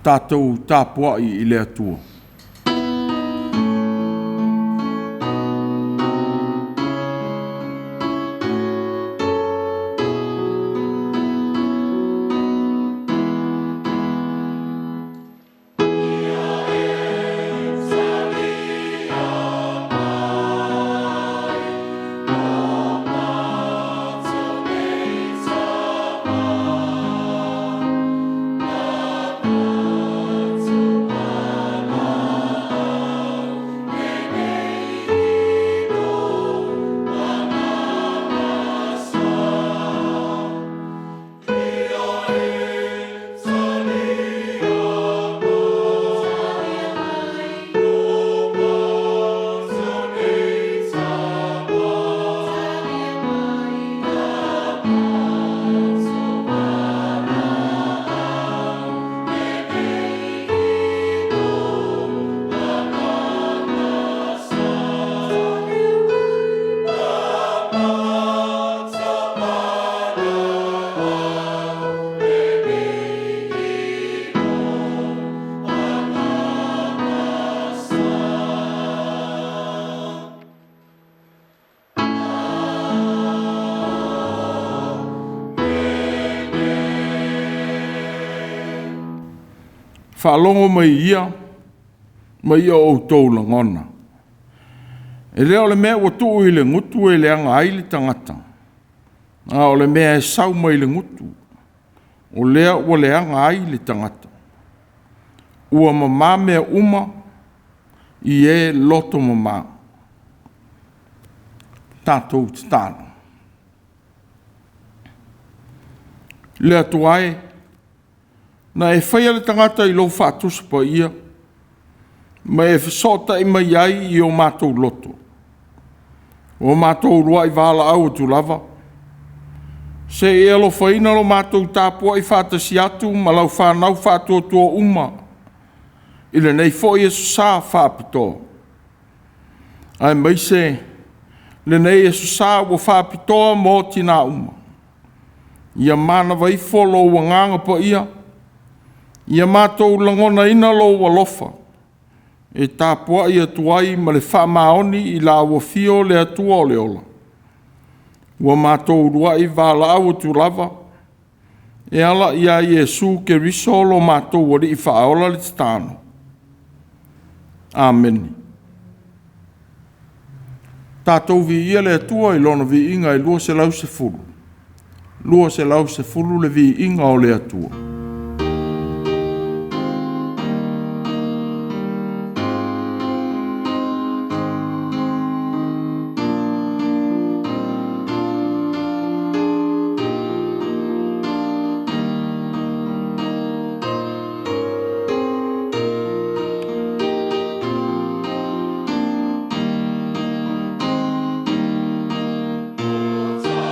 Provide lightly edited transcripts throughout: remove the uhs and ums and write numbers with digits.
Tatou tapuai i le Atua. Faalogo mai ia ma i outou lagona. E le o le mea ua tuu i le gutu e leaga ai le tagata, a o le mea e sau mai le gutu, o lea ua leaga ai le tagata. Ua mama mea uma i e loto mama. Tatou tatalo. Le Atua e, na e faia le tagata i lou faatusa paia, ma e fesootai mai ai i o matou loto. Ua matou uluai valaau atu lava, se i e alofaina lo matou tapuai faatasi atu ma lau fanau faatuatua uma i lenei foi aso Sa faapitoa, aemaise lenei aso Sa ua faapitoa mo tina uma. Ia manava ifo lou Agaga Paia, ia matou lagonaina lou alofa e tapuai atu ai ma le faamaoni i lau afio le Atua o le ola. Ua matou uluai valaau atu lava e ala ia Iesu Keriso lo matou Alii Faaola le tatalo. Amene. Tatou viia le Atua i Lona viiga e 210, 210 le viiga o le Atua. Ua tatou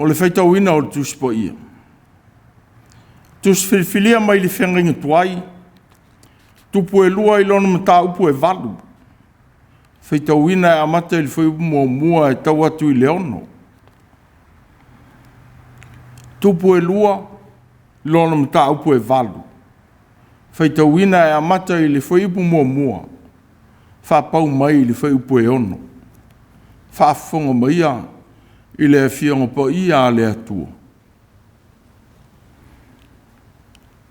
o le faitauina o le Tusi Paia. Tusi filifilia mai le feagaiga tuai, tupu e 2 i lona mataupu e 8, faitauina e amata i le fuaiupu muamua e tau atu i le 6. Tupu e 2 lona mataupu e 8, faitauina e amata i le fuaiupu muamua, faapau mai i le fuaiupu e 6. Faafofoga maia i le Afioga Paia a le Atua.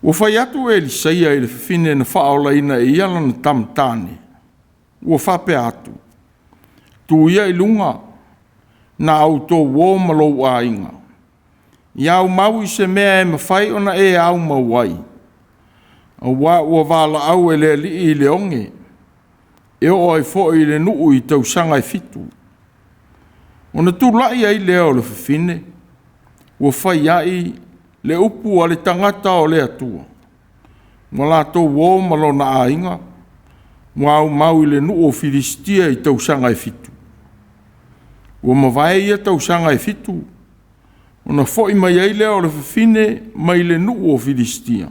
Ua fai atu Elisaia i le fafine na faaolaina e ia lana tama tane, ua faapea atu, “Tuu ia i luga na outou uo ma lou aiga, ia aumau i se mea e mafai ona e aumau ai, auā ua valaau e le Alii i le oge, e oo ai foi i le nuu i tausaga e 7.” Ona tulai ai lea o le fafine, ua fai ai le upu a le tagata o le Atua, ua latou uo ma lona aiga, ua aumau i le nuu o Filisitia i tausaga e 7. Ua mavae ia tausaga e 7, ona foi mai ai lea o le fafine mai le nuu o Filisitia,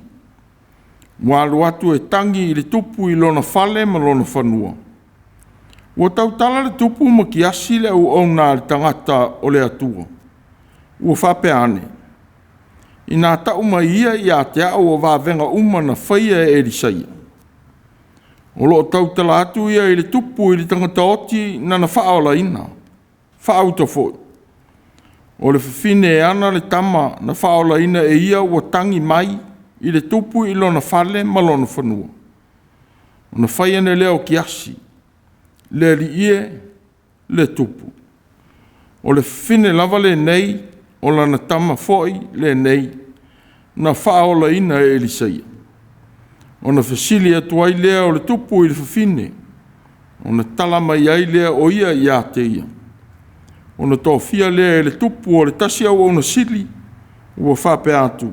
ua alu atu e tagi i le tupu i lona fale ma lona fanua. Ua tautala le tupu ma Kiasi le auauna a le tagata o le Atua, ua faapea ane, “Ina tau mai ia ia te au o vavega uma na faia e Elisaia.” O lo o tautala atu ia i le tupu i le tagata oti na faaolaina. Faauta foi, o le fafine e ana le tama na faaolaina e ia ua tagi mai i le tupu i lona fale ma lona fanua. Ona fai ane lea o Kiasi, “Le alii e, le tupu, o le fafine lava lenei, o lana tama foi lenei na faaolaina e Elisaia.” Ona fesili atu ai lea o le tupu i le fafine, ona tala mai ai lea o ia ia te ia. Ona tofia lea e le tupu o le tasi auauna sili, ua faapea atu,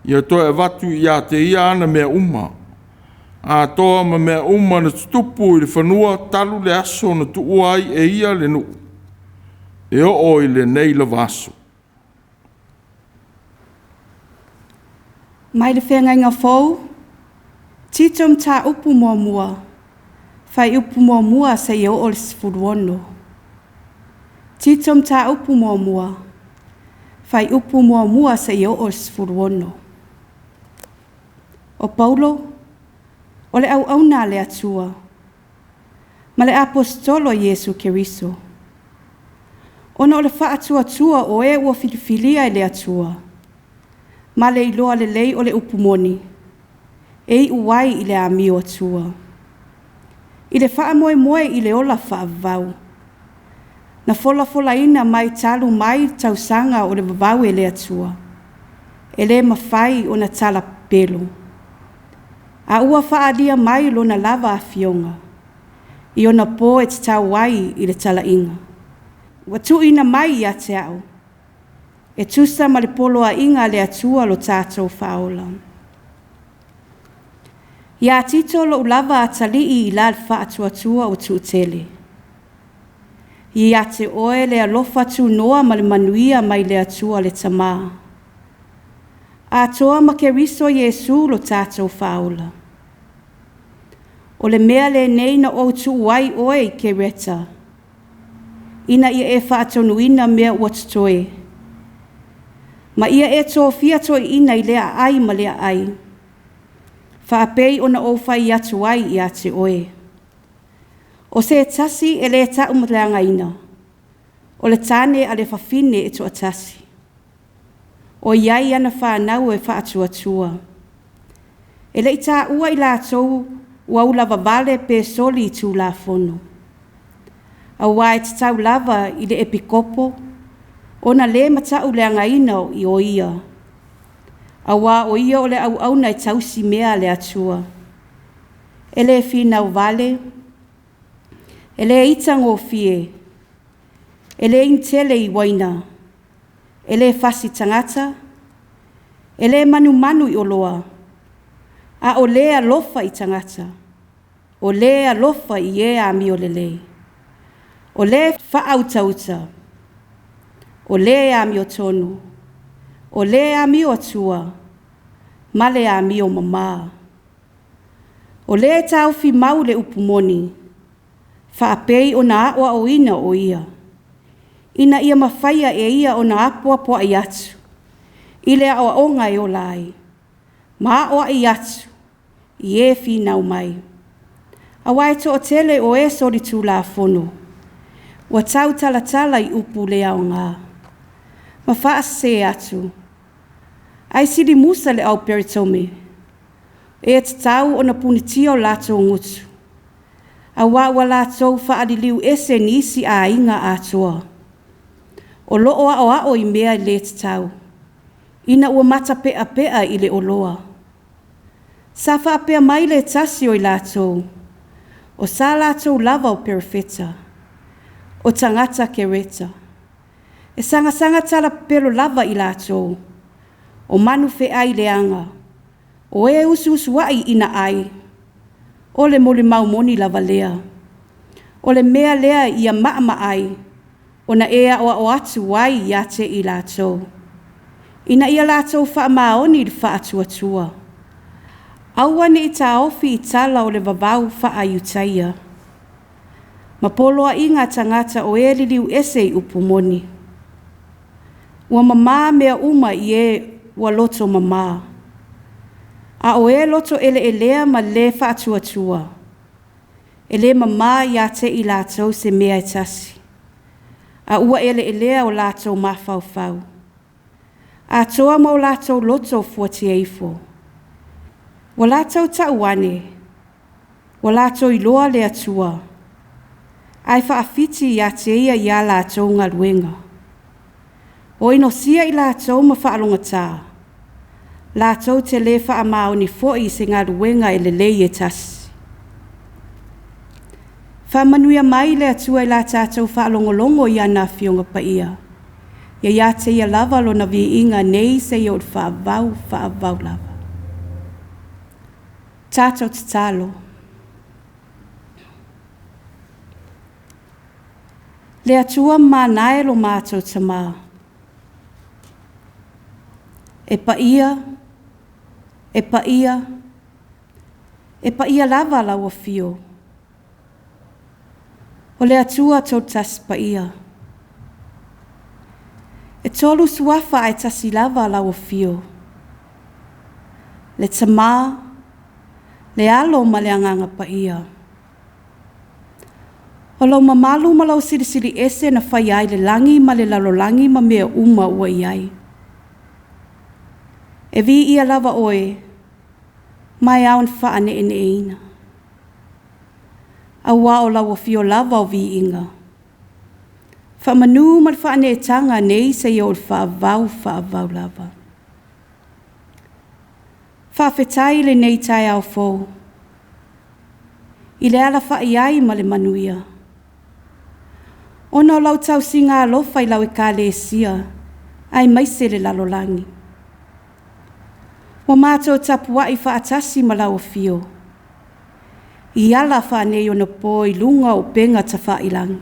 “Ia toe avatu ia te ia ana mea uma, atoa ma mea uma na tutupu i le fanua talu le aso na tuua ai e ia le nuu, e oo i lenei lava aso.” Mai le Feagaiga Fou, Tito Mataupu muamua, fuaiupu 1 seia oo i le 16. Tito Mataupu muamua, fuaiupu 1 seia oo i le 16. O Paulo, o le auauna a le Atua, ma le Aposetolo a Iesu Keriso, ona o le faatuatua o e ua filifilia e le Atua, ma le iloa lelei o le upu moni, e iu ai i le amio Atua, i le faamoemoe i le ola faavavau, na folafolaina mai talu mai tausaga o le vavau e le Atua, e le mafai ona talapepelo, a ua faaalia mai Lona lava Afioga i ona po e tatau ai i le talaiga, ua tuuina mai ia te au, e tusa ma le poloaiga a le Atua lo tatou Faaola. Ia Tito lou lava atalii i la le faatuatua ua tuutele. Ia te oe le alofa tunoa ma le manuia mai le Atua le Tama, atoa ma Keriso Iesu lo tatou Faaola. O le mea lenei na ou tuu ai oe i Kereta, ina ia e faatonuina mea ua totoe, ma ia e tofia toeaiina i lea aai ma lea aai, faapei ona ou fai atu ai ia te oe. O se tasi e le tauleagaina, o le tane a le fafine e toatasi, o i ai ana fanau e faatuatua. E le i taua i latou ua ulavavale pe soli Tulafono, aua e tatau lava i le epikopo ona le matauleagaina o ia, aua o ia o le auauna e tausi mea a le Atua. E le finau vale, e le itagofie, e le inu tele i uaina, e le fasi tagata, e le manumanu i oloa, a o le alofa i tagata, o le alofa i e amio lelei, o le faautauta, O lē amiotonu, o lē amio atua, ma le amio mamā. O lē e taofi mau le upu moni, faapei ona aoaoina o ia, ina ia mafaia e ia ona apoapoai atu i le aoaoga e ola ai, ma aoai atu i e finau mai. Aua e toatele o e solitulafono, ua tautalatala i upu le aoga, ma faasese atu, ae sili musa le auperetome, e tatau ona punitia o latou gutu, aua ua latou faaliliu ese nisi aiga atoa, o lo o aoao i mea le tatau, ina ua matapeapea i le oloa. Sa faapea mai le tasi o i latou, o sa latou lava o perofeta, o tagata Kereta, e sagasaga tala pepelo lava i latou, o manu feai leaga, o e usuusuai ina ai, o le molimau moni lava lea. O le mea lea ia maamaai ona e aoao atu ai ia te i latou, ina ia latou faamaoni i le faatuatua. Aua ne i taofi i tala o le vavau faa-Iutaia, ma poloaiga a tagata o e liliu ese i upu moni. Ua mamā mea uma i e ua loto mamā, a o e loto eleelea ma le faatuatua, e le mamā ia te i latou se mea e tasi, a ua eleelea o latou mafaufau, atoa ma o latou loto fuatia ifo. Ua latou tau ane, ua latou iloa le Atua, ae faafiti ia te ia i a latou galuega. Ua inosia i latou ma faalogotā, latou te lē faamaoni foi i se galuega e lelei e tasi. Faamanuia mai le Atua i la tatou faalogologo i ana Afioga Paia. Ia ia te Ia lava Lona viiga nei seia oo i le faavavau, faavavau lava. Tatou tatalo. Le Atua mamana e lo matou Tamā, e paia, e paia, e paia lava lau afio. O le Atua Tolutasi Paia. E tolu suafa ae tasi lava lau afio. Le Tamā, le Alo ma le Agaga Paia. O lou mamalu ma lou silisili ese na faia ai le lagi ma le lalolagi ma mea uma ua i ai. E viia lava oe, ma e ao ona faaneeneeina. Aua o lau afio lava o viiga. Faamanu ma le faaneetaga nei seia oo i le faavavau, faavavau lava. Faafetai i lenei taeao fou, i le alafai ai ma le manuia. Ona o lau tausiga alofa i lau Ekalesia aemaise le lalolagi. Ua matou tapuai faatasi ma lau afio i ala faaneionapo i luga o upega tafailagi.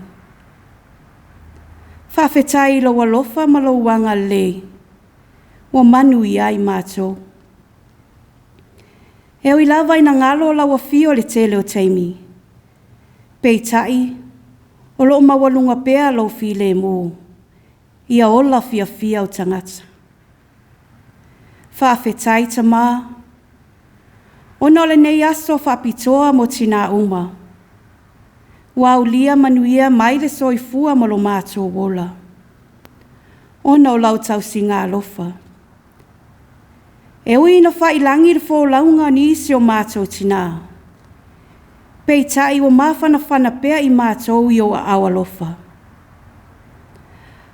Faafetai i lou alofa ma lou agalelei ua manuia ai matou. E ui lava ina galo lau afio i le tele o taimi, peitai, o lo o maualuga pea lou filemu ia ola fiafia ou tagata. Faafetai Tamā, ona o lenei aso faapitoa mo tinā uma, ua aulia manuia mai le soifua ma lo matou ola, ona o lau tausiga alofa. E ui ina faiilagi le folauga a nisi o matou tinā, peitai ua mafanafana pea i matou i ou aao alofa.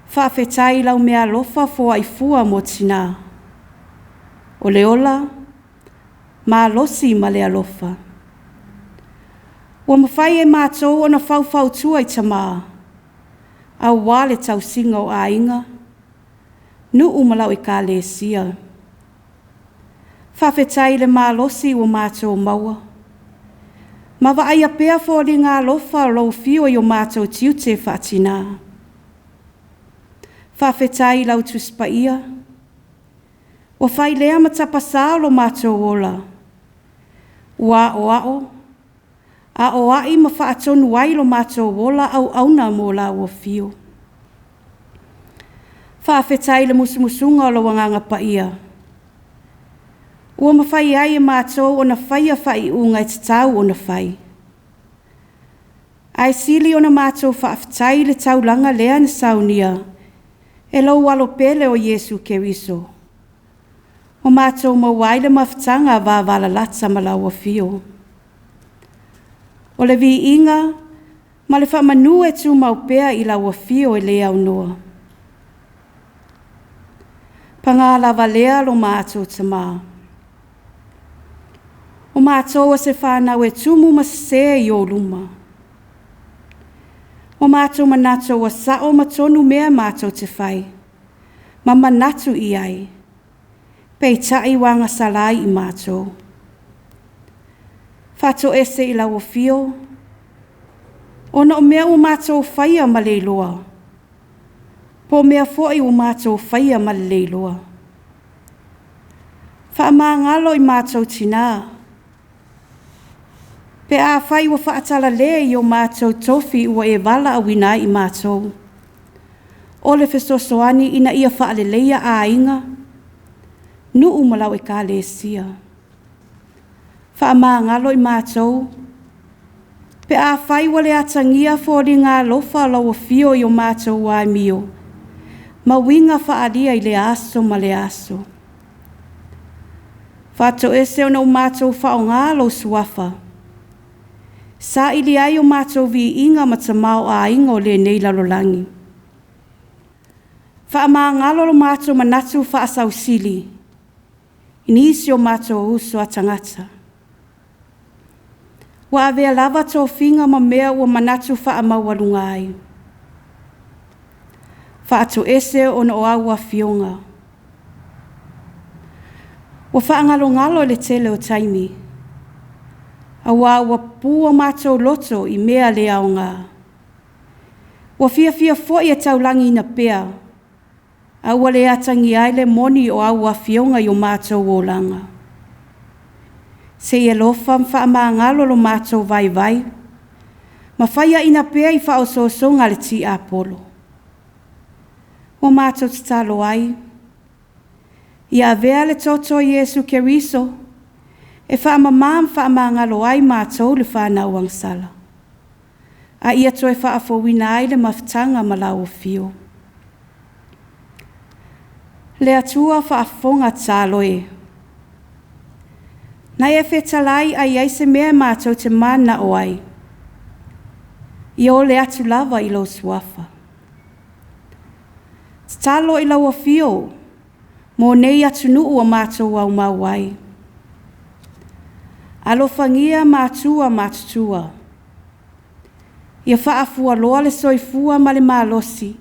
Faafetai i lau meaalofa foai fua mo tinā, o le ola, malosi ma le alofa. Ua mafai e matou ona faufautua i tamā, aua le tausiga o aiga, nuu ma lau Ekalesia. Faafetai i le malosi ua matou maua, ma vaaia pea foliga alofa o lou afio i o matou tiute faa-tinā. Faafetai i lau Tusi Paia, ua fai lea ma tapasā o lo matou ola, ua aoao, aoai ma faatonu ai lo matou ola auauna mo lau afio. Faafetai i le musumusuga o lou Agaga Paia, ua mafai ai e matou ona faia faaiuga e tatau ona fai. Ae sili ona matou faafetai i le taulaga lea na saunia e lou Alo pele o Iesu Keriso, ua matou maua ai le mafutaga vavalalata ma lau Afio. O le viiga ma le faamanu e tumau pea i lau Afio e le aunoa. Paga lava lea lo matou Tamā, o matou o se fanau e tumu ma sesē i ou luma. Ua matou manatu ua sao ma tonu mea matou te fai ma manatu i ai, peitai ua agasala ai i matou. Faatoese i lau afio, ona o mea ua matou faia ma le iloa, po o mea foi ua matou faia ma le le iloa. Faamagalo i matou tinā, pe afai ua faatalale i o matou tofi ua e valaauina ai i matou, o le fesoasoani ina ia faaleleia aiga, nuu ma lau Ekalesia. Faamagalo i matou pe afai ua le atagia foliga alofa o lau afio i o matou amio ma uiga faaalia i lea aso ma lea aso. Faatoese ona o matou faaaoga lou suafa, saili ai o matou viiga ma tamaoaiga o lenei lalolagi. Faamagalo lo matou manatu faasausili i nisi o matou uso a tagata. Ua avea lava tofiga ma mea ua manatu faamaualuga ai. Faatoese ona o au afioga. Ua faagalogalo i le tele o taimi, aua ua pu o matou loto i mea le aoga. Ua fiafia foi e taulagiina pea, a ua le atagia ai le moni o au afioga i o matou olaga. Se i alofa ma faamagalo lo matou vaivai, ma faiaina pea i faaosoosoga a le tiapolo. Ua matou tatalo ai, ia avea le toto o Iesu Keriso e faamamā ma faamagalo ai matou le fanau agasala, a ia toe faafouina ai le mafutaga ma lau afio. Le Atua faafofoga tatalo e, na e fetalai a i ai se mea matou te mananao ai, ia ole atu lava i lou suafa. Tatalo i lau afio mo nei atunuu ua matou aumau ai. Alofagia matua matutua. Ia faafualoa le soifua ma le malosi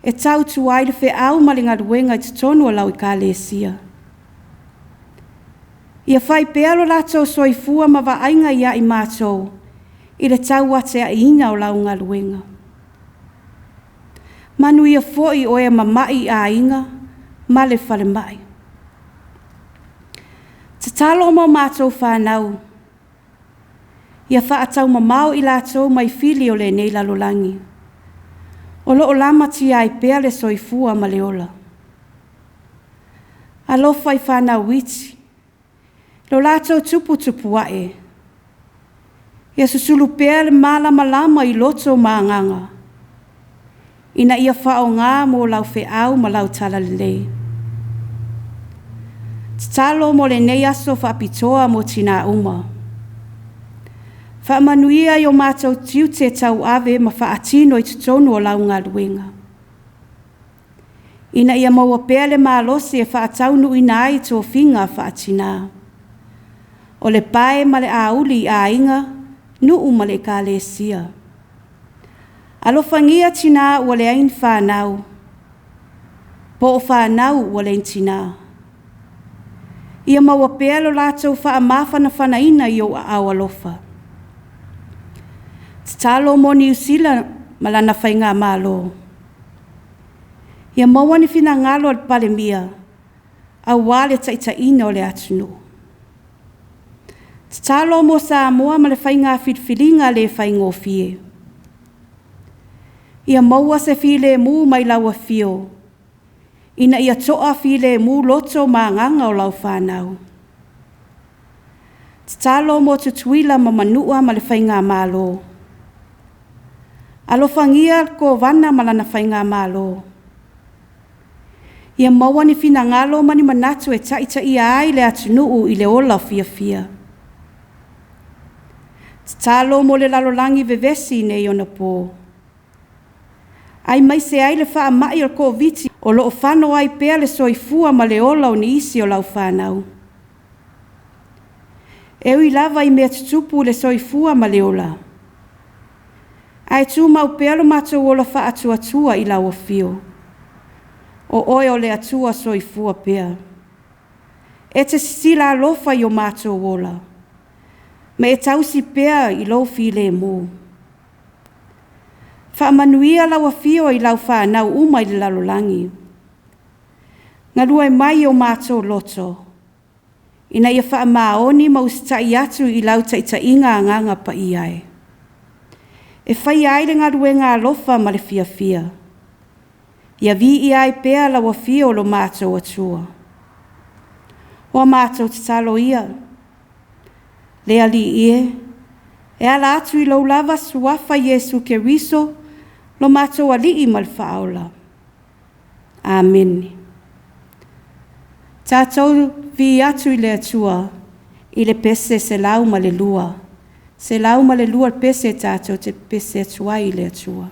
e tautua ai le feau ma le galuega i totonu o lau Ekalesia. Ia fai pea lo latou soifua ma vaaiga ia i matou i le tauatiaeina o lau galuega. Manuia foi o e mama'i i aiga ma le falemai. Tatalo mo matou fanau, ia faataumamao i latou mai fili o lenei lalolagi, o lo o lamatia ai pea le soifua ma le ola. Alofa i fanau iti, lo latou tuputupuae, ia susulu pea le malamalama i loto ma agaga, ina ia faaaoga mo lau feau ma lau talalelei. Tatalo mo lenei aso faapitoa mo tinā uma. Faamanuia i o matou tiute tauave ma faatino i totonu o lau galuega, ina ia maua pea le malosi e faataunuuina ai tofiga faatinā, o le pae ma le auli i aiga, nuu ma le Ekalesia. Alofagia tinā ua leai ni fanau, po o fanau ua leai ni tinā. Ia maua pea lo latou faamafanafanaina i ou aao alofa. Tatalo mo Niu Sila ma lana faigamalo. Ia maua ni finagalo o le Palemia auā le taitaiina o le atunuu. Tatalo mo Samoa ma le faiga filifiliga le faigofie. Ia maua se filemu mai lau Afio, ina ia toafilemu loto ma agaga o lau fanau. Tatalo mo Tutuila ma Manua ma le Faigamalo. Alofagia le Kovana ma lana Faigamalo. Ia maua ni finagalo ma ni manatu e taitaia ai le atunuu i le ola fiafia. Tatalo mo le lalolagi vevesi nei ona po, aemaise ai le faamai o le Koviti o lo o fano ai pea le soifua ma le ola o nisi o lau fanau. E ui lava i mea tutupu i le soifua ma le ola, ae tumau pea lo matou ola faatuatua i lau afio. O oe o le Atua soifua pea. E te sisila alofa i o matou ola, ma e tausi pea i lou filemu. Faamanuia lau afio i lau fanau uma i le lalolagi. Galue mai i o matou loto, ina ia faamaoni ma usitai atu i lau taitaiga Agaga Paia e. E faia ai le galuega alofa ma le fiafia. Ia viia ai pea lau afio lo matou Atua. O a matou tatalo ia, le Alii e, e ala atu i lou lava suafa Iesu Keriso, lo matou Alii ma le Faaola. Amene. Tatou viia atu i le Atua i le pese 102. 102 le pese tatou te pese atu ai i le Atua.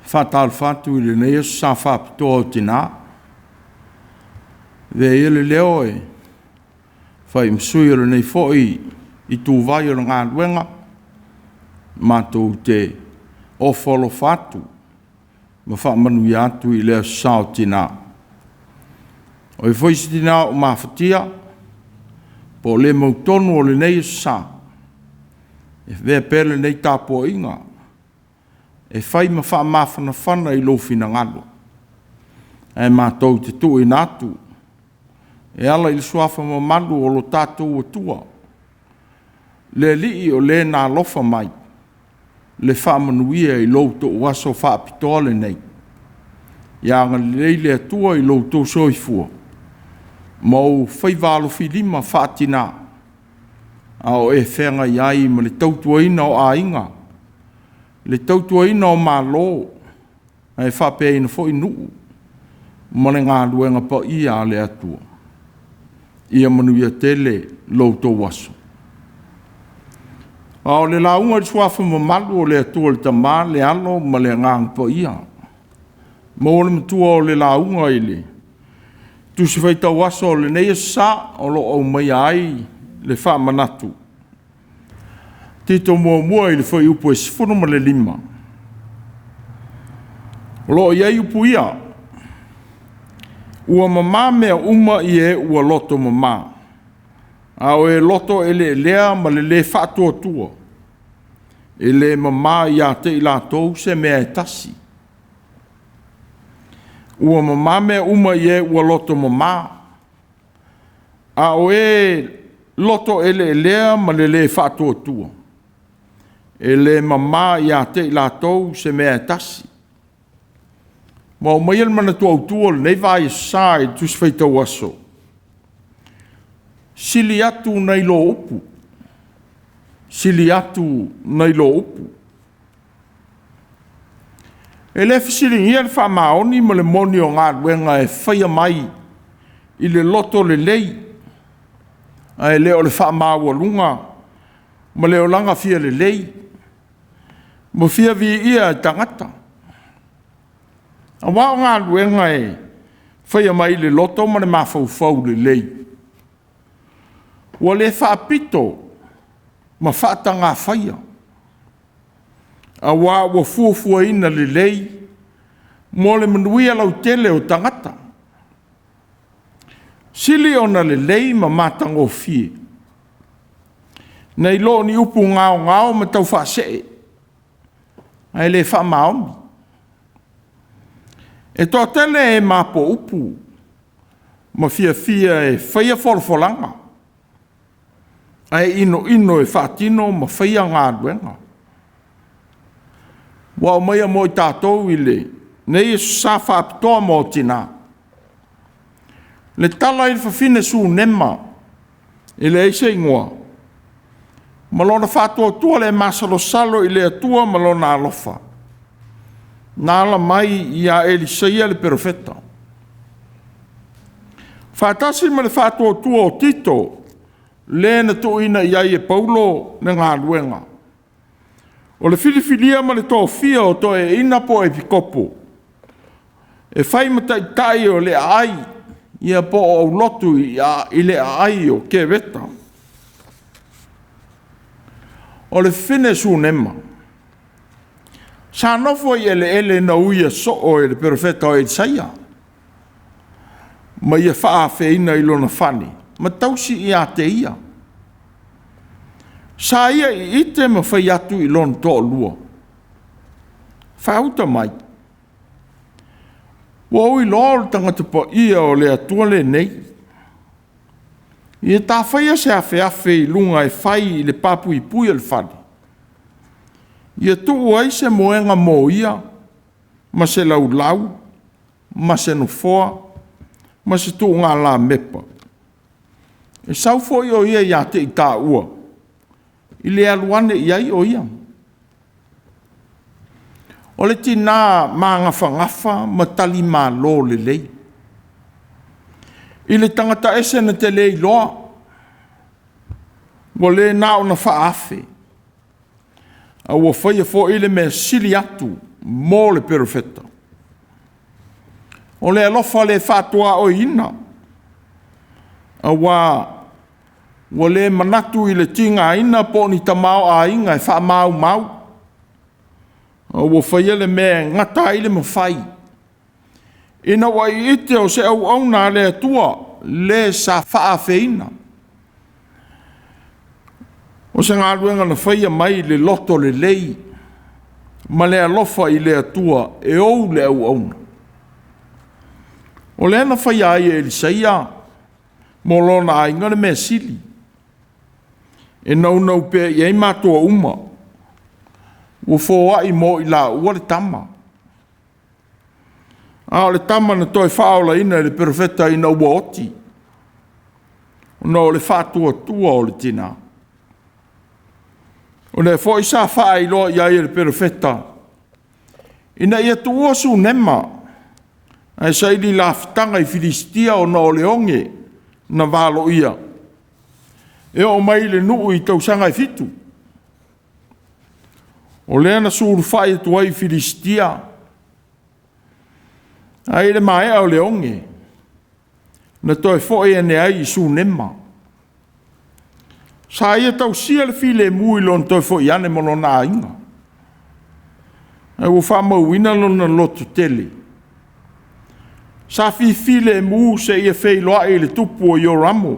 Faatalofa atu i lenei aso sa faapitoa o tinā. Avea ia le leo e fai ma sui o lenei foi ituvai o le galuega, matou te ofo alofa atu ma faamanuia atu i le aso sa o tinā. O ai foi se tinā o mafatia, po o le mautonu o lenei aso sa, e avea pea lenei tapuaiga e fai ma faamafanafana i lou finagalo, ae matou te tuuina atu e ala i le suafa mamalu o lo tatou Atua, le Alii o le na alofa mai, le faamanuia i lo outou aso faapitoa lenei. Ia agalelei le Atua i lo outou soifua ma ou faiva alofilima faatina, a o e feagai ai ma le tautuaina o aiga, le tautuaina o Malo, ae faapea foi nuu ma le galuega paia a le Atua. Ia manuia tele lo outou aso. A o le lauga i le suafa mamalu o le Atua le Tama, le Alo ma le Agaga Paia, maua le matua o le lauga i le Tusi Faitau Aso o lenei aso sa o lo o aumaia ai le faamanatu. Tito muamua i le fuaiupu e 15, o lo o i ai upu ia, ua mama mea uma i e ua loto mama, a o e loto eleelea ma le le faatuatua, e le mama ia te i latou se mea e tasi. Ua mama mea uma i e ua loto mama, a o e loto eleelea ma le le faatuatua, e le mama ia te i latou se mea e tasi. Ua aumaia le manatu autu o lenei vaiaso sa i le Tusi Faitau Aso, sili atu nai lo upu, sili atu nai lo upu. E le fesiligia le faamaoni ma le moni o galuega e faia mai i le loto lelei, ae le o le faamaualuga ma le olaga fia lelei ma fia viia e tagata. Aua o galuega e faia mai le loto ma le mafaufau lelei, ua le faapito ma faatagafaia, aua ua fuafuaina lelei mo le manuia lautele o tagata. Sili ona lelei ma matagofie, nai lo ni upu gaogao ma taufaasee, ae le faamaoni. E toatele e mapoupu ma fiafia e faia folafolaga, ae inoino e faatino ma faia galuega. Ua aumaia mo i tatou i lenei aso sa faapitoa mo tina, le tala i le fafine Sunema, e leai se igoa, ma lona faatuatua le masalosalo i le Atua ma lona alofa, na ala mai ia Elisaia le perofeta. Faatasi ma le faatuatua o Tito, le na tuuina i ai e Paulo le galuega, o le filifilia ma le tofia o toeaiina po o epikopo, e fai ma taitai o le aai, ia po o aulotu i le aai o Kereta. O le fafine Sunema, sa nofo i eleele na uia soo e le perofeta o Elisaia, ma ia faaafeina i lona fale, ma tausi ia te ia. Sa ia iite ma fai atu i lona toalua, faauta mai, ua ou iloa o le tagata paia o le Atua lenei. Ia ta faia se afeafe i luga e fai i le papuipui o le fale, ia tuu ai se moega mo ia, ma se laulau, ma se nofoa, ma se tuugalamepa. E sau foi o ia ia te i taua, i le alu ane i ai o ia. O le tina magafagafa ma talimalo lelei, i le tagata ese na te le iloa, ua le na ona faaafe, a ua faia foi le mea sili atu mo le perofeta. O le alofa le faatuaoiina, auā ua le manatu i le tigaina po o ni tamaoaiga e faamaumau, a ua faia le mea e gata ai le mafai, ina ua iite o se auauna a le Atua le sa faaafeina. O se galuega na faia mai le loto lelei ma le alofa i le Atua e ou le auauna. O lea na faia ai e Elisaia mo lona aiga le mea sili, e naunau pea i ai matua uma, ua foai mo i laua le tama. A o le tama na toe faaolaina e le perofeta ina ua oti, ona o le faatuatua o le tinã. O lea foi sa faailoa i ai e le perofeta, ina ia tuua Sunema ae saili lafutaga i Filisitia ona o le oge na valoia, e oo mai i le nuu i tausaga e 7. O lea na sulufai atu ai i Filisitia, ae i le maea o le oge, na toe foi ane ai i Sunema. Sa ia tausia le filemu i lona toe foi ane ma lona aiga, ae ua faamauina lona lototele. Sa fifilemu seia feiloai i le tupu o Ioramo.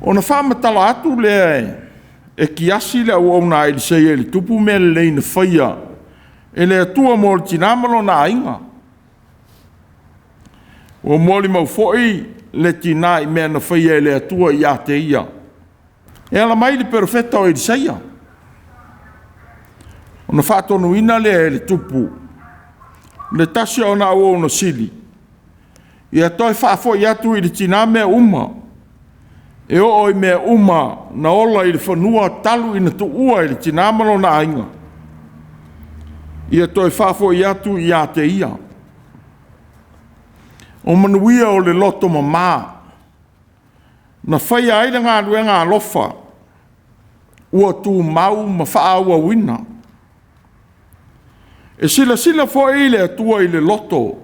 Ona faamatala atu lea e Kiasi le auauna a Eliseia i le tupu mea lelei na faia e le Atua mo le tina ma lona aiga. Ua molimau foi le tina i mea na faia e le Atua ia te ia, e ala mai i le perofeta o Elisaia. Ona faatonuina lea e le tupu le tasi o ana auauna sili, ia toe faafoi atu i le tina mea uma, e oo i mea uma na ola i le fanua talu ina tuua e le tina ma lona aiga, ia toe faafoi atu ia te ia. O manuia o le loto mama, na faia ai le galuega alofa, ua tumau ma faaauauina. E silasila foi le Atua i le loto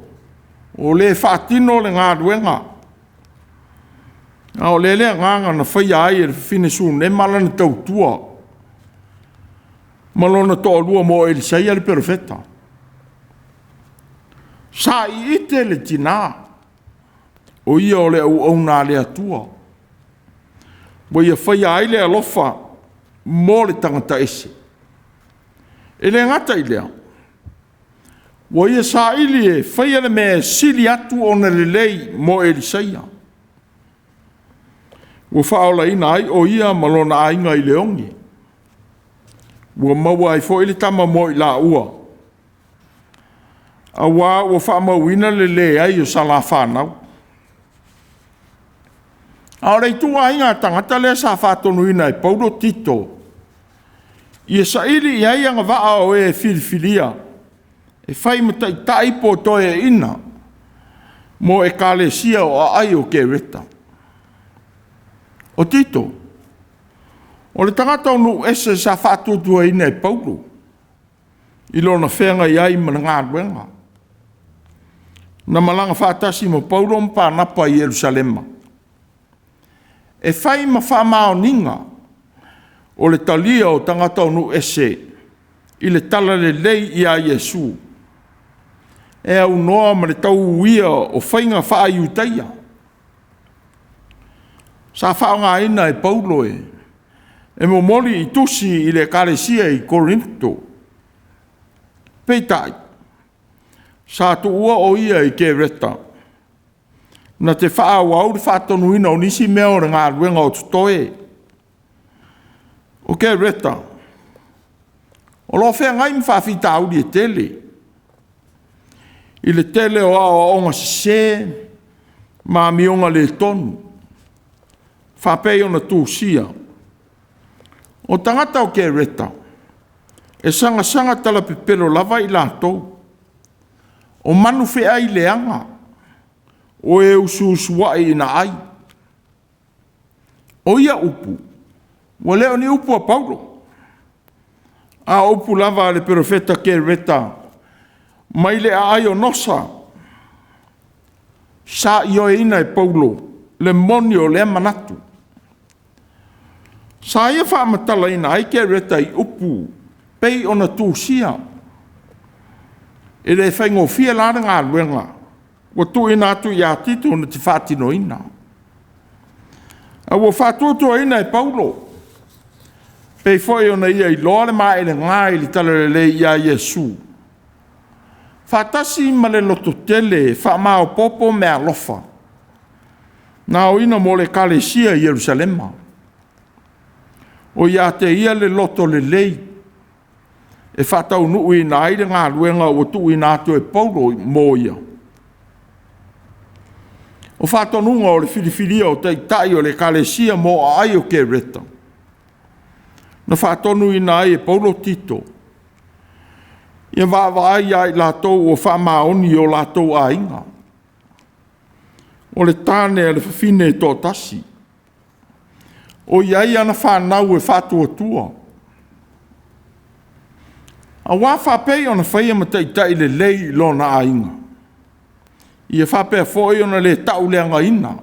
o le faatino le galuega, a o lea le agaga na faia ai e le fafine Sunema lana tautua ma lona toalua mo Elisaia le perofeta. Sa iite le tina, o ia o le auauna a le Atua, ua ia faia ai le alofa mo le tagata ese. E le gata i lea, ua ia saili e faia le mea e sili atu ona lelei mo Elisaia, ua faaolaina ai o ia ma lona aiga i le oge, ua maua ai foi le tama mo i laua, auā ua faamauina le leai o salafanau. A o le ituaiga tagata lea sa faatonuina e Paulo Tito, ia saili i ai agavaa o e filifilia e fai ma taitai po o toeaiina mo ekalesia o aai o Kereta. O Tito, o le tagata o nuu ese sa faatuatuaina e Paulo i lona feagai ai ma le galuega. Na malaga faatasi ma Paulo ma Panapa i Yerusalema, e fai ma faamaoniga o le talia o tagata o nuu ese i le talalelei ia Iesu, e aunoa ma le tauuia o faiga faa-Iutaia. Sa faaaogaina e Paulo e momoli i tusi i le ekalesia i Korinito. Peitai, sa tuua o ia i Kereta na te faaauau le faatonuina o nisi mea o le galuega o totoe. O Kereta, o lo o feagai ma faafitauli e tele, i le tele o aoaoga sese ma amioga le tonu, faapei ona tusia, o tagata o Kereta, e sagasaga talapepelo lava i latou, o manufeai leaga, o e usuusuai ina ai. O ia upu, ua le o ni upu a Paulo, A o upu lava a le perofeta Kereta mai le aai o Nosa, sa ioeina e Paulo le moni o lea manatu. Sa ia faamatalaina ai Kereta i upu pei ona tusia. E le faigofie la le galuega ua tuuina atu ia Tito na te faatinoina. A ua faatuatuaina e Paulo, pei foi ona ia iloa le maelega i le Talalelei ia Iesu, faatasi ma le lototele e faamaopoopo meaalofa na aoina mo le Ekalesia i Yerusalema. O ia te ia le loto lelei e faataunuuina ai le galuega ua tuuina atu e Paulo mo ia. O faatonuga o le filifilia o taitai o le Ekalesia mo aai o Kereta, na faatonuina ai e Paulo Tito, ia vaavaai ia i latou ua faamaoni i o latou aiga, o le tane a le fafine e toatasi, o i ai ana fanau e faatuatua, aua faapei ona faia ma taitai lelei i lona aiga, ia faapea foi ona le tauleagaina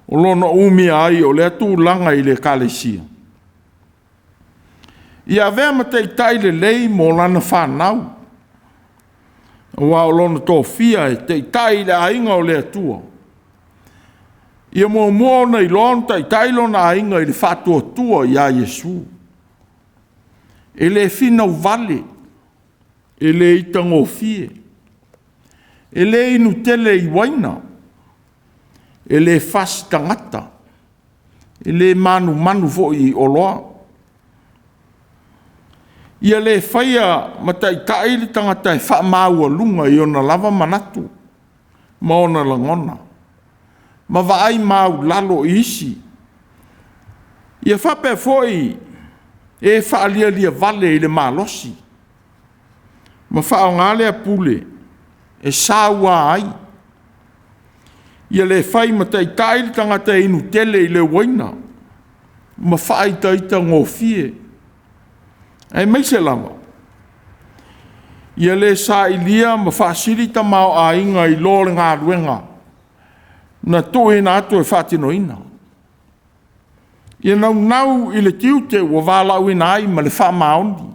o lona umia ai o lea tulaga i le ekalesia. Ia avea ma taitai lelei mo lana fanau, aua o lona tofia e taitai i le aiga o le Atua. Ia muamua ona iloa ona taitai lona aiga i le faatuatua ia Iesu. E le finau vale, e le itagofie, e le inu tele i uaina, e le fasi tagata, e le manumanu foi i oloa. Ia le faia ma taitai le tagata e faamaualuga i ona lava manatu ma ona lagona, ma vaai maulalo i isi. Ia faapea foi e faalialiavale i le malosi, ma faaaoga lea pule e saua ai. Ia le fai ma taitai le tagata e inu tele i le uaina ma faaitaitagofie, aemaise lava ia le sailia ma faasili tamaoaiga i lo le galuega na tuuina atu e faatinoina. Ia naunau i le tiute ua valaauina ai ma le faamaoni.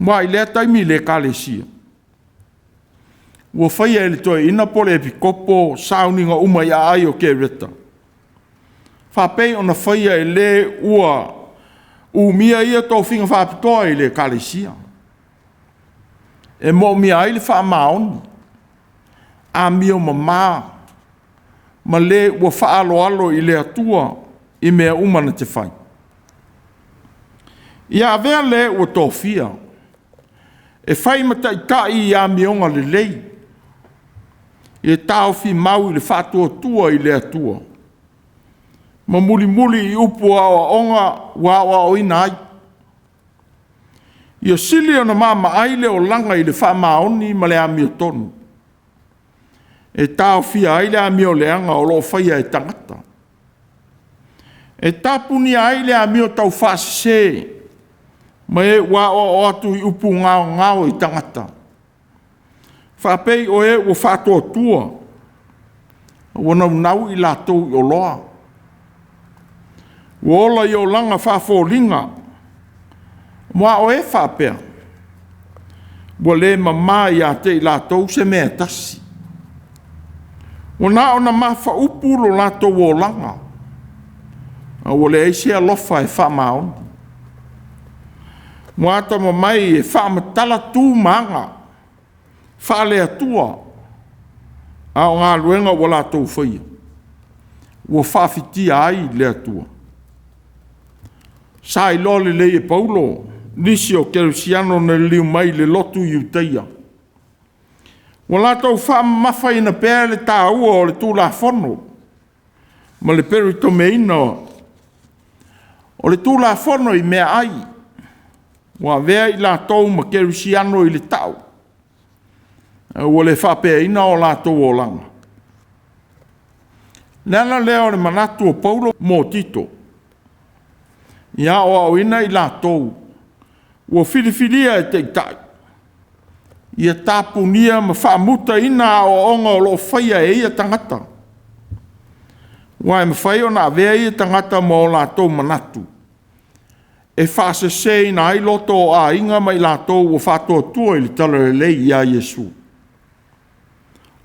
Aua i lea taimi i le ekalesia, ua faia e le toeaina po o le epikopo sauniga uma i aai o Kereta, faapei ona faia e le ua umia ia tofiga faapitoa i le ekalesia. E moomia ai le faamaoni, amio mama ma le ua faaaloalo i le Atua i mea uma na te fai. Ia avea le ua tofia e fai ma taitai i amioga lelei, ia taofi mau i le faatuatua i le Atua, ma mulimuli i upu o aoaoga ua aoaoina ai. Ia sili ona maamaai le olaga i le faamaoni ma le amiotonu, e taofia ai le amio leaga o lo o faia e tagata. E tapunia ai le amio taufaasese ma e ua aoao atu i upu gaogao i tagata, faapei o e ua faatuatua, ua naunau i latou i oloa, ua ola i olaga faafoliga, aua o e faapea, ua le mama ia te i latou se mea e tasi. Ua na ona mafaupu lo latou olaga, a ua leai se alofa e faamaoni. Ua atamamai e faamatala tu ma aga faale-Atua, a o galuega ua latou faia, ua faafitia ai le Atua. Sa iloa lelei e Paulo nisi o kerisiano na liliu mai i le lotu Iutaia, ua latou faamamafaina pea le taua o le Tulafono ma le peretomeina o le Tulafono i meaai, ua avea i latou ma kerisiano i le tau, ae ua le faapeaina o latou olaga. O le ala lea o le manatu o Paulo mo Tito, ia aoaoina i latou ua filifilia e taitai, ia tapunia ma faamutaina aoaoga o lo o faia e ia tagata, aua e mafai ona avea ia tagata ma o latou manatu e faaseseina ai loto o aiga ma i latou ua faatuatua i le talalelei ia Iesu.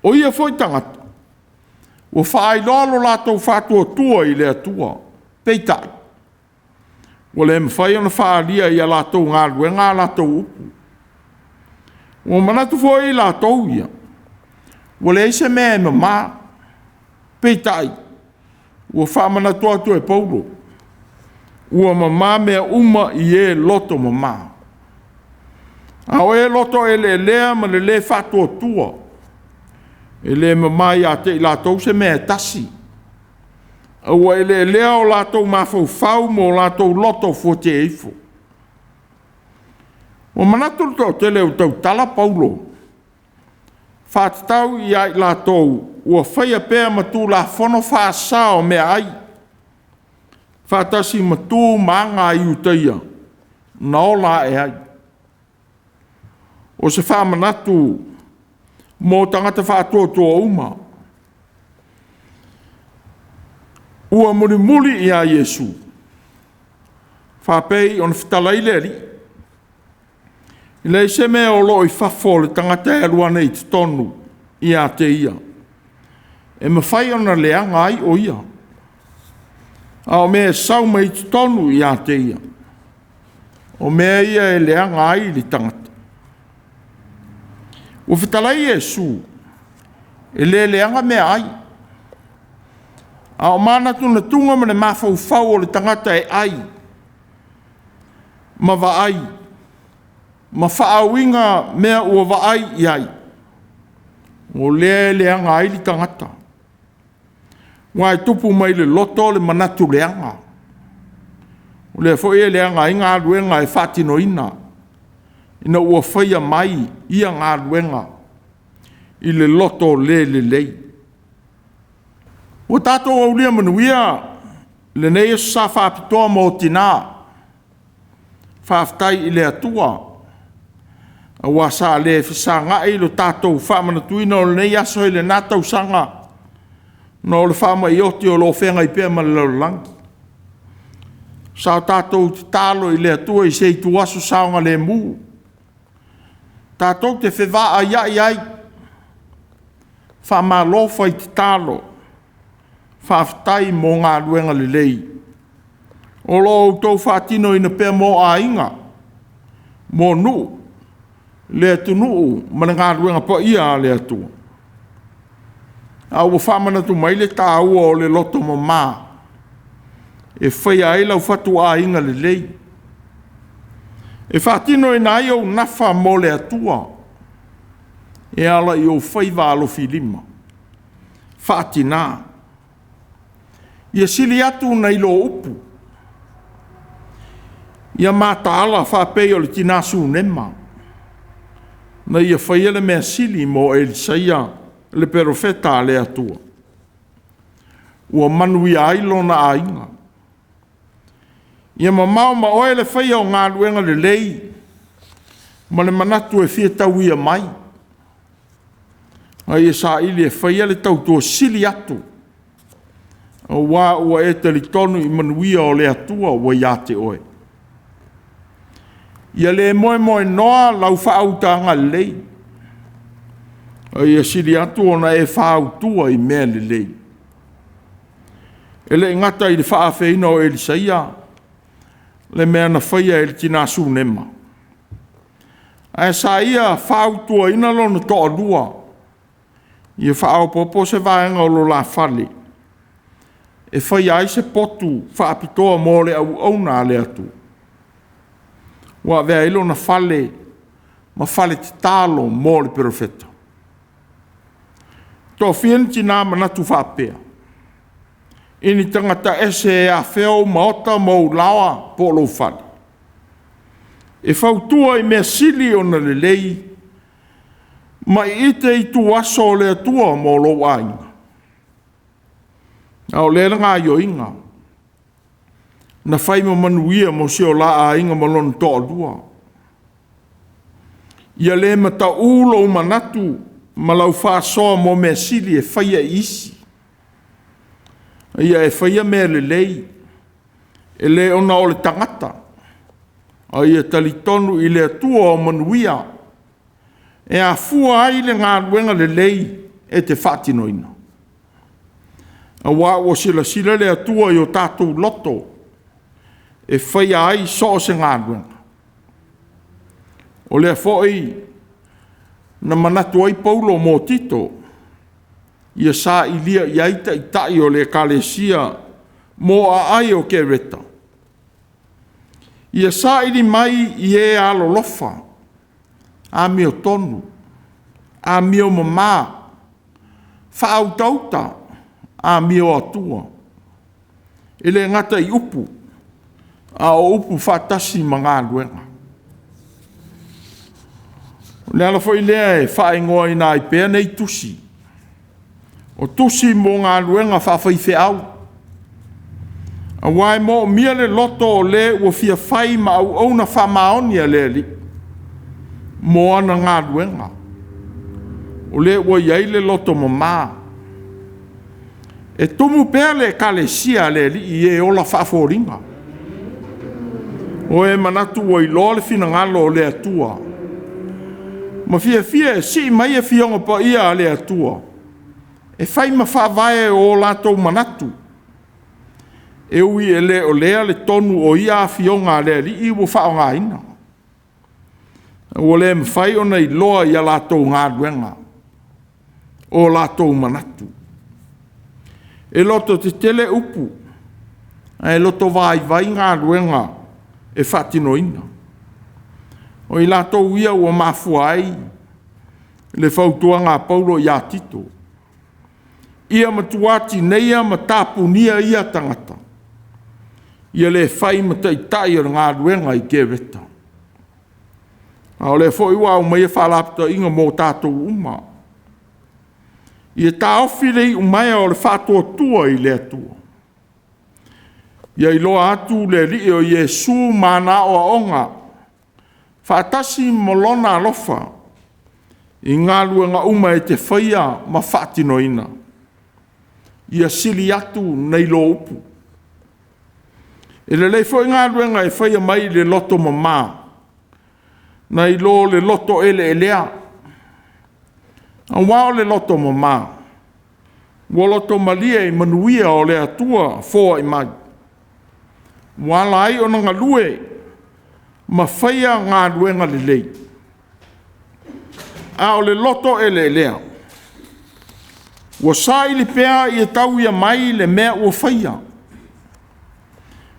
O ia foi tagata, ua faailoa lo latou faatuatua i le Atua, peitai, ua le mafai ona faaalia i a latou galuega a latou upu. Ua manatu foi i latou ia, ua leai se mea e mama, peitai, ua faamanatu atu e Paulo, ua mama mea uma i e loto mama. A o e loto eleelea ma le le faatuatua, e le mama ia te i latou se mea e tasi, a ua eleelea o latou mafaufau ma o latou loto fuatia ifo. Ua manatu le toatele ua tautala Paulo, faatatau ia i latou ua faia pea ma Tulafono faasa o meaai, faatasi ma tu ma aga a Iutaia na ola ae ai. O se faamanatu mo tagata faatuatua uma, ua mulimuli ia Iesu, faapei ona fetalai le Alii, e leai se mea o lo o i fafo o le tagata e alu ane i totonu ia te ia, e mafai ona leaga ai o ia, a o mea e sau mai i totonu ia te ia, o mea ia e leaga ai le tagata. Ua fetalai Iesu, e le leaga meaai, a o manatunatuga ma le mafaufau o le tagata e ai ma vaai ma faauiga mea ua vaai i ai, o lea e leaga ai le tagata. Aua e tupu mai le loto le manatu leaga, o lea foi e leaga ai galuega e faatinoina, ina ua faia mai ia galuega i le loto le lelei. Ua tatou aulia manuia lenei aso Sa faapitoa mo tina. Faafetai i le Atua, aua sa le fesagai lo tatou faamanatuina o lenei aso i lena tausaga ona o le faamai oti o lo o feagai pea ma le lalolagi. Sa tatou tatalo i le Atua i se ituaso saogalemu, tatou te fevaaiai ai, faamalo fai tatalo, faafetai mo galuega lelei o lo o outou faatinoina pea mo aiga, mo nuu, le atunuu ma le galuega paia a le Atua. A ua faamanatu mai le taua o le loto mama e faia ai lau fatuaiga lelei, e faatinoina ai ou nafa mo le Atua e ala i ou faiva alofilima faatina. Ia sili atu nai lo upu, ia mataala faapei o le tina Sunema, na ia faia le mea sili mo Elisaia le perofeta a le Atua, ua manuia ai lona aiga. Ia mamao ma oe le faia o galuega lelei ma le manatu e fia tauia mai, a ia saili e faia le tautoa sili atu, aua ua e talitonu i manuia o le Atua ua ia te oe. Ia le moemoenoa lau faautaga lelei, a ia sili atu ona e fautua i mea lelei. E le i gata i le faafeina o Elisaia le mea na faia e le tina Sunema, ae sa ia fautuaina lona toalua ia faaopoopo se vaega o lo la fale e faia ai se potu faapitoa mo le auauna a le Atua, ua avea ai lona fale ma fale tatalo mo le perofeta. E toafia ni tina manatu faapea? I ni tagata ese e afea ou maota ma ou laoa po o lou fale, e fautua i mea sili ona lelei ma iite ituaso o le Atua mo lou aiga. A o lea le gaoioiga na fai ma manuia mo si o la aiga ma lona toalua. Ia le mataū lou manatu ma lau faasoa mo mea sili e faia e isi. Ia e faia mea lelei, e le ona o le tagata, a ia talitonu i le Atua o manuia, e afua ai le galuega lelei e te faatinoina. Aua ua silasila le Atua i o tatou loto, e faia ai so o se galuega. O lea foi na manatu ai Paulo mo Tito, ia sailia i ai taitai o le ekalesia mo aai o Kereta, ia saili mai i e alolofa, amiotonu, amio mama, faautauta, amio atua, e le gata i upu, a o upu faatasi ma galuega. O le ala foi lea e faaigoaina ai pea nei tusi, o tusi mo galuega faafaifeau, aua e moomia le loto o le ua fia fai ma auauna faamaoni a le Alii mo ana galuega, o le ua i ai le loto mama. E tumu pea le ekalesia a le Alii i e ola faafoliga, o e manatu ua iloa le finagalo o le Atua, ma fiafia e sii mai Afioga Paia a le Atua, e fai ma faavae o latou manatu, e ui e le o lea le tonu o ia Afioga a le Alii ua faaaogaina. Ua le mafai ona iloa i a latou galuega o latou manatu. E lototetele upu, ae loto vaivai galuega e faatinoina. O i latou ia ua mafua ai le fautuaga a Paulo ia Tito, ia matua tineia ma tapunia ia tagata, ia le fai ma taitai o le galuega i Kereta. A o lea foi ua aumaia faalapotaiga mo tatou uma. Ia taofi le iumaea o le faatuatua i le Atua. Ia iloa atu le Alii o Iesu ma ana aoaoga faatasi ma lona alofa i galuega uma e te faia ma faatinoina. Ia sili atu nai lo upu. E lelei foi galuega e faia mai le loto mama, nai lo le loto eleelea. Aua o le loto mama, ua loto malie i manuia o le Atua foai mai, ua ala ai ona galue ma faia galuega lelei. A o le loto eleelea, ua saili pea ia tauia mai le mea ua faia.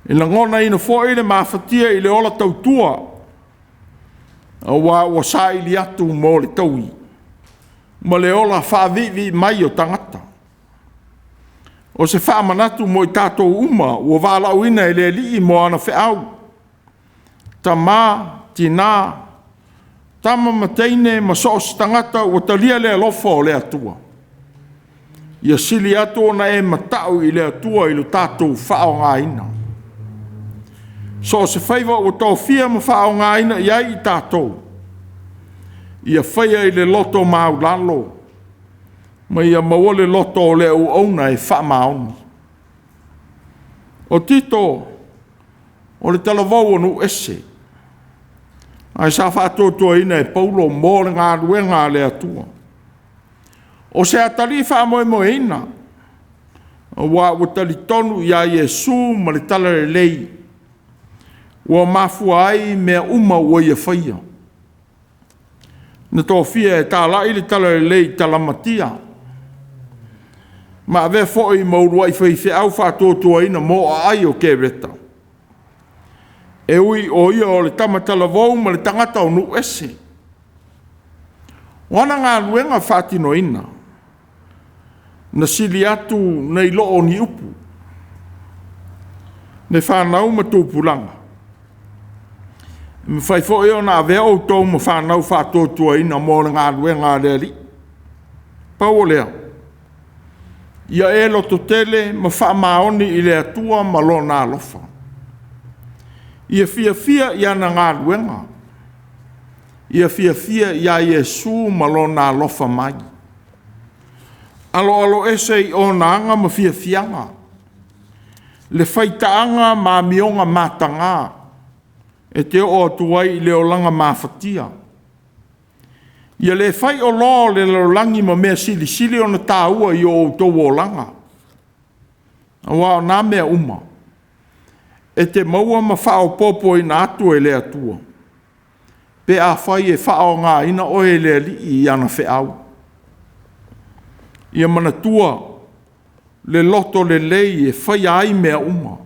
E lagonaina foi le mafatia i le ola tautua, aua ua saili atu mo le taui ma le ola faaviivii mai o tagata. O se faamanatu mo i tatou uma ua valaauina e le Alii mo ana feau, tama, tina, tama ma teine ma so o se tagata ua talia le alofa o le Atua. Ia sili atu ona e matau i le Atua i lo tatou faaaogaina. So o se faiva ua tofia ma faaaogaina i ai i tatou, ia faia i le loto maualalo ma ia maua le loto o le auauna e faamaoni. O Tito, o le talavou o nuu ese, ae sa faatuatuaina e Paulo mo le galuega a le Atua. O se atalii faamoemoeina, aua ua talitonu ia Iesu ma le Talalelei, ua mafua ai mea uma ua ia faia. Na tofia e talai le Talalelei i Talamatia, ma avea foi ma uluai faifeau faatuatuaina mo aai o Kereta, e ui o ia o le tama talavou ma le tagata o nuu ese. O ana galuega faatinoina, na sili atu nai lo o ni upu. Le fanau ma tupulaga, e mafai foi ona avea outou ma fanau faatuatuaina mo le galuega a le Alii. Pau o lea, ia e lototele ma faamaoni i le Atua ma Lona alofa. Ia fiafia i ana galuega. Ia fiafia ia Iesu ma lona alofa mai. Aloalo ese i ona aga ma fiafiaga, le faitaaga ma amioga mataga, e te oo atu ai i le olaga mafatia. Ia le faioloa o le lalolagi ma mea silisili ona taua i o outou olaga, aua o na mea uma e te maua ma faaopoopoina atu e le Atua, pe afai e faaaogaina oe e le Alii i ana feau. Ia manatua le loto lelei e faia ai mea uma.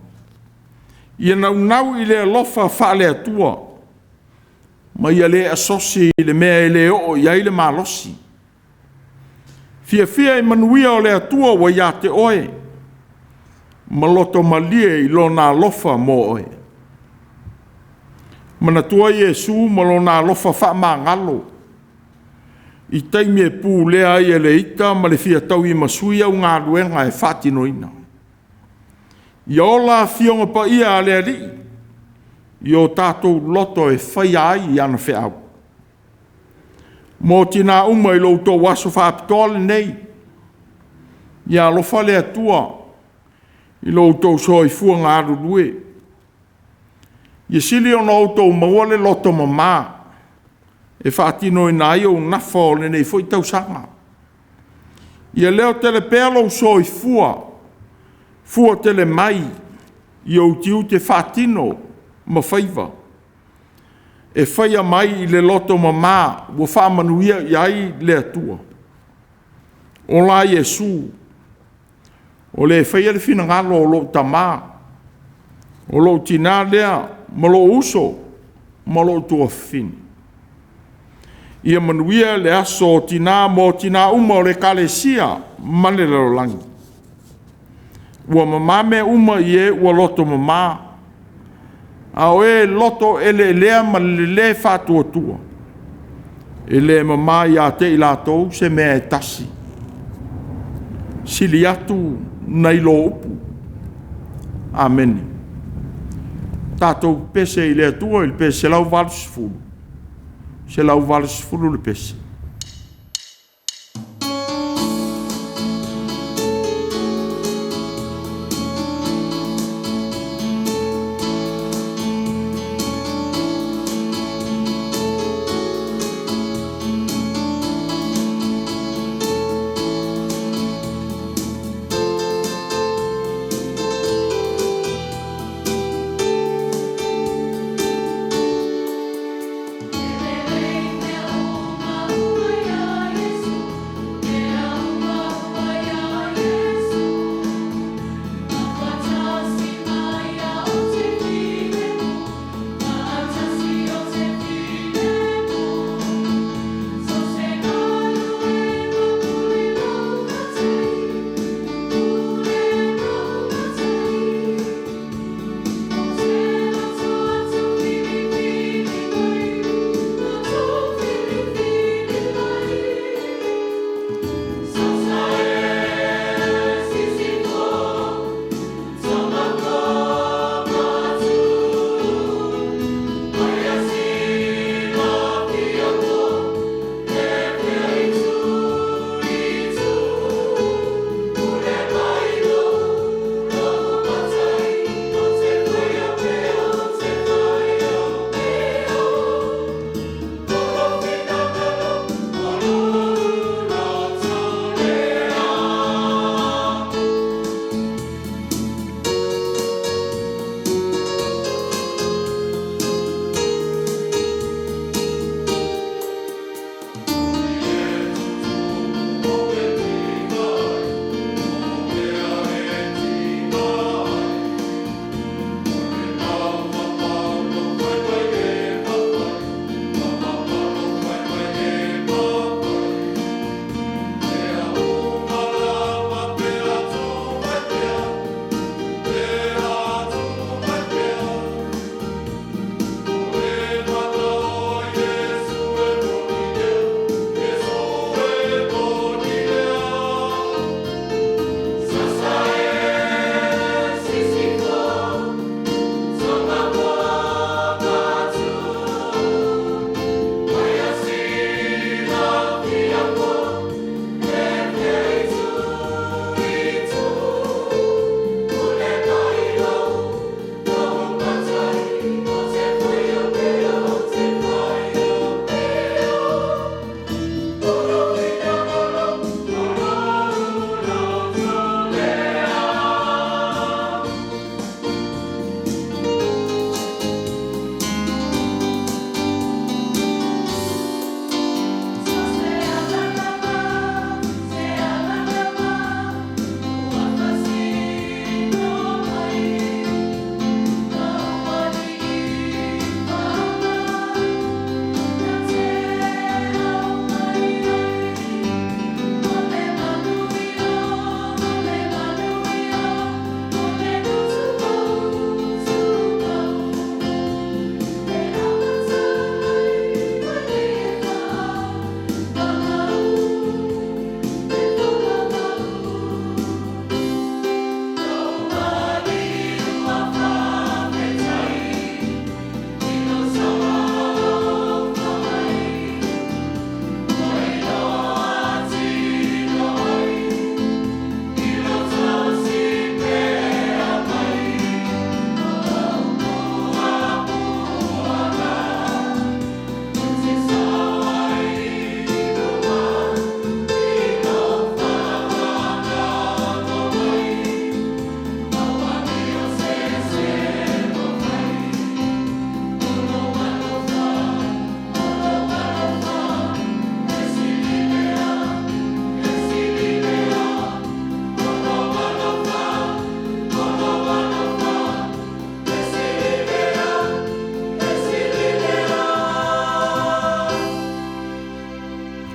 Ia naunau i le alofa faale-Atua, ma ia le asosi i le mea e le oo i ai le malosi. Fiafia i manuia o le Atua ua ia te oe, ma loto malie i Lona alofa mo oe. Manatua Iesu ma Lona alofa faamagalo i taimi e pulea ai e le ita ma le fia tauimasui au galuega e faatinoina. Ia ola Afioga Paia a le Alii i o tatou loto e faia ai ana feau. Mo tina uma i lo outou aso faapitoa lenei, ia alofa le Atua i lo outou soifua galulue. Ia sili ona outou maua le loto mama e faatinoina ai ou nafa o lenei foi tausaga. Ia leotele pea lou soifua fuatele mai i ou tiute faatino ma faiva, e faia mai i le loto mama ua faamanuia i ai le Atua. Ola Iesu, o le faia le finagalo o lou tama, o lou tina lea ma lou uso ma lou tuafafine. Ia manuia le aso o tina mo tina uma o le Ekalesia ma le lalolagi. Ua mama mea uma i e ua loto mama, a o e loto eleelea ma le le faatuatua, e le mama ia te i latou se mea e tasi, sili atu nai lo upu. Amene. Tatou pese i le Atua i le pese 180, 180 le pese. E lelei mea uma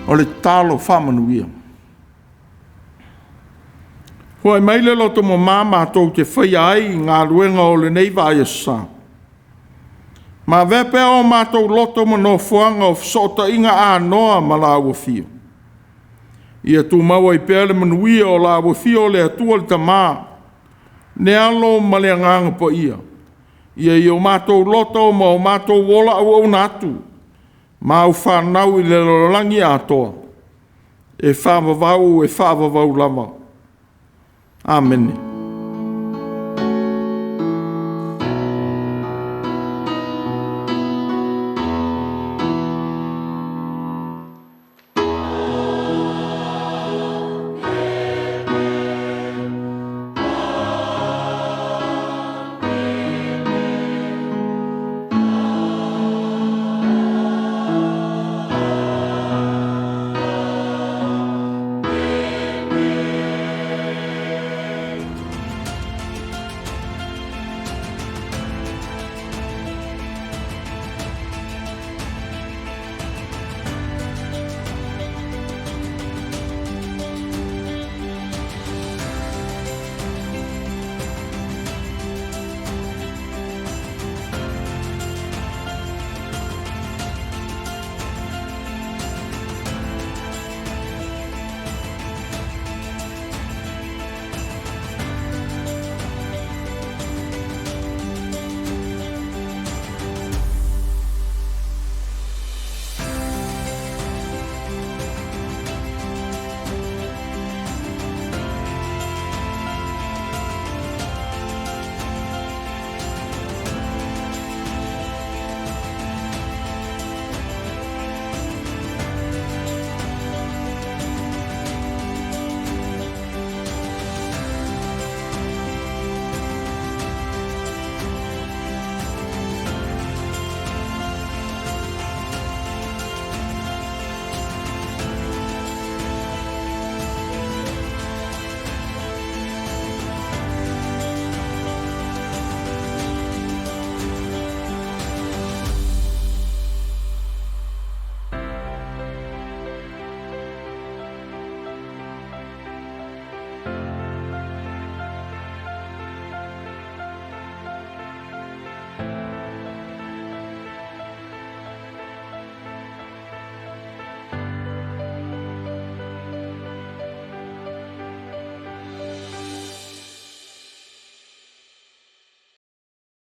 O le tatalo faamanuia. Foai mai le loto mama matou te faia ai galuega o lenei vaiaso sa. Ma avea pea o matou loto ma nofoaga o fesootaiga anoa ma la Afio. Ia tumau ai pea le manuia o la Afio o le Atua le Tama, le Alo ma le Agaga Paia, ia i o matou loto ma o matou ola auauna atu ma au fanau i le lalolagi atoa, e faavavau e faavavau lava. Amene.